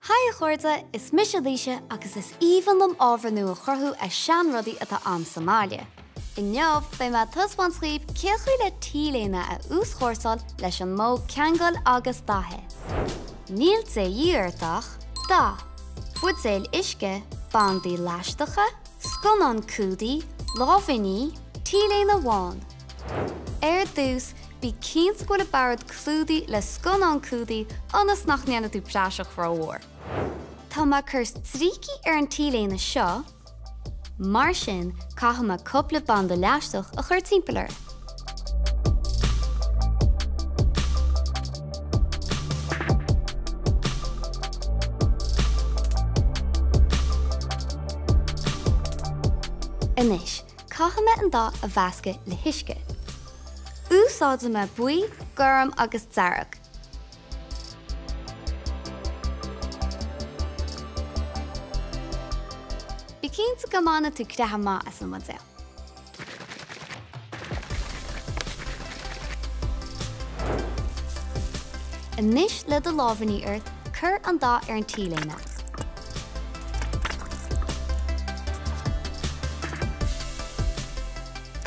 Haigh a chairde, is mise Laoise agus is aoibhinn liom ábhar nua a chruthú as seanrudaí atá a'm sa mbaile. Inniu, beidh mé ag taispeáint dhaoibh cén chaoi le T-léine a uaschúrsáil leis an modh ceangail agus dathaigh. Níl de dhíth ort ach dath, buidéal uisce, bandaí leaisteacha, scannán cumhdaigh, lámhainní, T-léine bhán. Ar dtús, bí cinnte go bhfuil an bord clúdaithe le scannán cumhdaigh ionas nach ndéanfaidh tú praiseach rómhór. Tá mé ag cur stríocaí ar an T-léine seo, mar sin caithfidh mé cúpla banda leaisteach a chur timpeall uirthi. Anois, Caithfidh mé an dath a mheascadh le huisce. Úsáidfidh mé buí, gorm agus dearg. Bí cinnte go mbaineann tú creathadh maith as an mbuidéal. Anois le do lámhainní ort, cuir an dath ar an T-léine.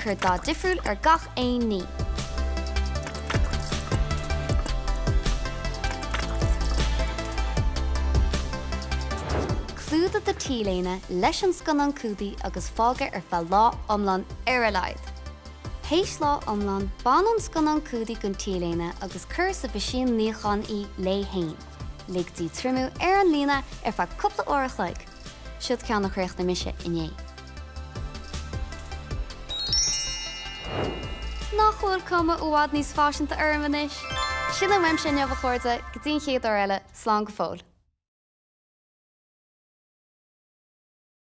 Cuir dath difriúil ar gach aon ní. Clúdaigh do T-léine leis an scannán cumhdaigh agus fág é ar feadh lá iomlán ar a laghad. Théis lá iomlán, bain an scannán cumhdaigh den T-léine agus cuir sa mheaisín níocháin í léi fhéin. Lig di triomú ar an líne ar feadh cúpla uair a chloig. Siod ceann a chríochnaigh mise inné. Nach bhfuil cuma i bhfad níos faiseanta orm anois? Sin é uaimse inniu a chairde, go dtí an chéad uair eile, slán go fóill.